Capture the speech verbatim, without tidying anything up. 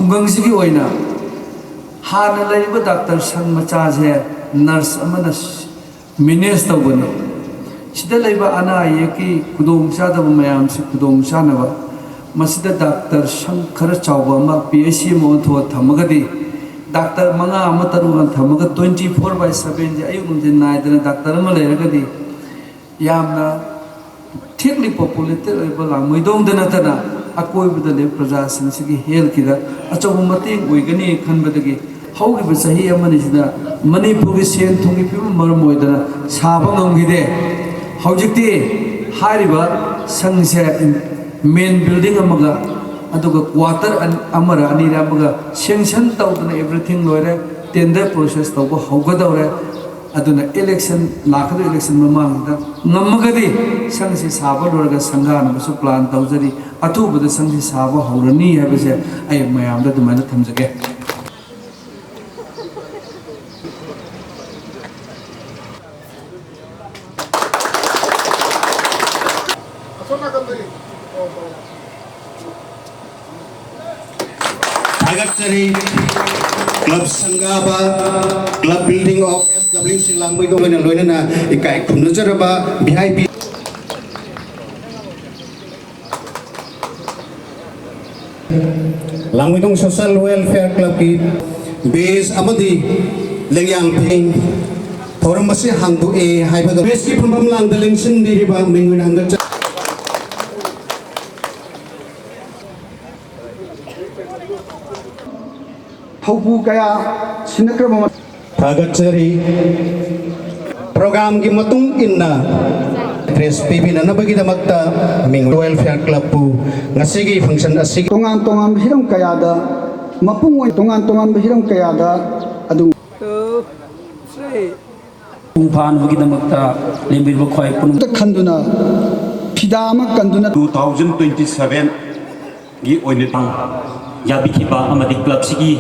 ꯈꯨꯡꯒꯪꯁꯤꯒꯤ ꯑꯣꯏꯅ ꯍꯥꯟꯅ ꯂꯩꯔꯤꯕ ꯗꯥꯛꯇꯔ ꯁꯪ ꯃꯆꯥꯁꯦ ꯅꯔꯁ ꯑꯃꯅ ꯃꯦꯅꯦꯖ ꯇꯧꯕꯅꯤ꯫ ꯁꯤꯗ ꯂꯩꯕ ꯑꯅꯥ ꯑꯌꯦꯛꯀꯤ ꯈꯨꯗꯣꯡꯆꯥꯗꯕ ꯃꯌꯥꯝꯁꯤ ꯈꯨꯗꯣꯡ ꯆꯥꯅꯕ ꯃꯁꯤꯗ ꯗꯥꯛꯇꯔ ꯁꯪ ꯈꯔ ꯆꯥꯎꯕ ꯑꯃ, ꯄꯤ ꯑꯩꯆ ꯁꯤ ꯑꯃ ꯑꯣꯟꯊꯣꯛꯑ ꯊꯝꯃꯒꯗꯤ, ꯗꯥꯛꯇꯔ ꯃꯉꯥ ꯑꯃ ꯇꯔꯨꯛ ꯑꯃ ꯊꯝꯃꯒ twenty four by sevenꯁꯦ ꯑꯌꯨꯛ ꯅꯨꯡꯊꯤꯟ ꯅꯥꯏꯗꯅ ꯗꯥꯛꯇꯔ ꯑꯃ ꯂꯩꯔꯒꯗꯤ, ꯌꯥꯝꯅ ꯊꯤꯛꯂꯤ ꯄꯣꯄꯨꯂꯦꯇꯦꯠ ꯑꯣꯏꯕ ꯂꯥꯡꯃꯩꯗꯣꯡꯗ ꯅꯠꯇꯅ ꯑꯀꯣꯏꯕꯗ ꯂꯩꯕ ꯄ꯭ꯔꯖꯥꯁꯤꯡꯁꯤꯒꯤ ꯍꯦꯜꯊꯀꯤꯗ ꯑꯆꯧꯕ ꯃꯇꯦꯡ ꯑꯣꯏꯒꯅꯤ ꯈꯟꯕꯗꯒꯤ ꯍꯧꯈꯤꯕ ꯆꯍꯤ ꯑꯃꯅꯤꯁꯤꯗ ꯃꯅꯤꯄꯨꯔꯒꯤ ꯁꯦꯟ ꯊꯨꯝꯒꯤ ꯐꯤꯕꯝ ꯃꯔꯝ ꯑꯣꯏꯗꯅ ꯁꯥꯕ ꯉꯝꯈꯤꯗꯦ꯫ ꯍꯧꯖꯤꯛꯇꯤ ꯍꯥꯏꯔꯤꯕ ꯁꯪꯁꯦ ꯃꯦꯟ ꯕꯤꯜꯗꯤꯡ ꯑꯃꯒ ꯑꯗꯨꯒ ꯀ꯭ꯋꯥꯇꯔ ꯑꯃꯔ ꯑꯅꯤꯔ ꯑꯃꯒ ꯁꯦꯡꯁꯟ ꯇꯧꯗꯅ ꯑꯦꯚ꯭ꯔꯤꯊꯤꯡ ꯂꯣꯏꯔꯦ, ꯇꯦꯟꯗꯔ ꯄ꯭ꯔꯣꯁꯦꯁ ꯇꯧꯕ ꯍꯧꯒꯗꯧꯔꯦ꯫ ꯑꯗꯨꯅ ꯏꯂꯦꯛꯁꯟ, ꯂꯥꯛꯀꯗꯧꯔꯤꯕ ꯏꯂꯦꯛꯁꯟ ꯃꯃꯥꯡꯗ ꯉꯝꯃꯒꯗꯤ ꯁꯪꯁꯤ ꯁꯥꯕ ꯂꯣꯏꯔꯒ ꯁꯪꯒꯥꯅꯕꯁꯨ ꯄ꯭ꯂꯥꯟ ꯇꯧꯖꯔꯤ꯫ ꯑꯊꯨꯕꯗ ꯁꯪꯁꯤ ꯁꯥꯕ ꯍꯧꯔꯅꯤ ꯍꯥꯏꯕꯁꯦ ꯑꯩ ꯃꯌꯥꯝꯗ ꯑꯗꯨꯃꯥꯏꯅ ꯊꯝꯖꯒꯦ꯫ ꯊꯥꯒꯠꯆꯔꯤ꯫ ꯀ꯭ꯂꯕ ꯁꯪꯒꯥꯕ, club building of S W C ꯂꯥꯡꯃꯩꯗꯣꯡ ꯑꯣꯏꯅ ꯂꯣꯏꯅꯅ ꯏꯀꯥꯏ ꯈꯨꯝꯅꯖꯔꯕ V I P꯫ ꯂꯥꯡꯃꯩꯗꯣꯡ Social Welfare Clubꯀꯤ base ꯑꯃꯗꯤ ꯂꯦꯡꯌꯥꯟ ꯐꯦꯡ ꯊꯧꯔꯝ ꯑꯁꯤ ꯍꯥꯡꯗꯣꯛꯑꯦ ꯍꯥꯏꯕꯗ base ꯀꯤ ꯐꯝꯐꯝ ꯂꯥꯡꯗ ꯂꯦꯡꯁꯤꯟꯕꯤꯔꯤꯕ ꯃꯤꯡ ꯑꯣꯏꯅ ꯍꯟꯒꯠꯆ ꯊꯧꯕꯨ ꯀꯌꯥ ꯁꯤꯟꯅꯈ꯭ꯔꯕ ꯊꯥꯒꯠꯆꯔꯤ꯫ ꯄ꯭ꯔꯣꯒ꯭ꯔꯥꯝꯒꯤ ꯃꯇꯨꯡ ꯏꯟꯅ ꯗ꯭ꯔꯦꯁ ꯄꯤꯕꯤꯅꯅꯕꯒꯤꯗꯃꯛꯇ ꯃꯤꯡ Welfare Clubꯄꯨ ꯉꯁꯤꯒꯤ function ꯑꯁꯤꯒꯤ ꯇꯣꯉꯥꯟ ꯇꯣꯉꯥꯟꯕ ꯍꯤꯔꯝ ꯀꯌꯥꯗ ꯃꯄꯨꯡ ꯑꯣꯏꯅ ꯇꯣꯉꯥꯟ ꯇꯣꯉꯥꯟꯕ ꯍꯤꯔꯝ ꯀꯌꯥꯗ ꯑꯗꯨꯝ ꯃꯄꯨꯡ ꯐꯥꯅꯕꯒꯤꯗꯃꯛꯇ ꯂꯦꯝꯕꯤꯔꯤꯕ ꯈ꯭ꯋꯥꯏ ꯄꯨꯝꯅꯃꯛ ꯈꯟꯗꯨꯅ ꯐꯤꯗꯥ ꯑꯃ ꯀꯟꯗꯨꯅ two thousand twenty sevenꯒꯤ ꯑꯣꯏꯅ ꯌꯥꯕꯤꯈꯤꯕ ꯑꯃꯗꯤ clubꯁꯤꯒꯤ